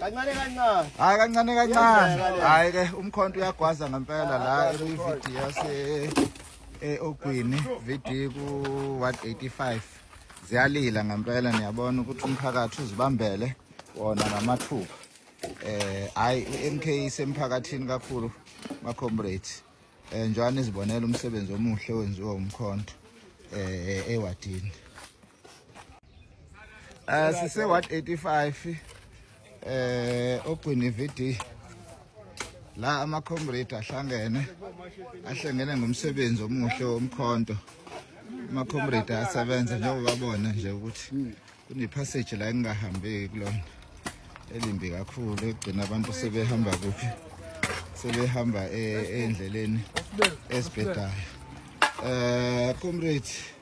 Kancane kancane. Hayi, kancane kancane. Hayi ke, umkhonto uyagwaza ngempela la eVD yase eOgwini VD ku 185. Ziyalila ngempela, niyabona ukuthi umphakathi uzibambele wona ngamathuba. Hayi, uMK isemphakathini kakhulu, ma comrades. Njengoba nizibonela umsebenzi omuhle wenziwa umkhonto ewadini. Sise 185 Ogwini VD la, ama comrade ahlangene, ahlangene ngomsebenzi omuhle womkhonto. Ama comrade asebenza njengoba babona nje ukuthi kune-passage la engingahambeki kulona, elimbi kakhulu, egcina abantu sebehamba kuphi, sebehamba endleleni esibhedayo. Comrade.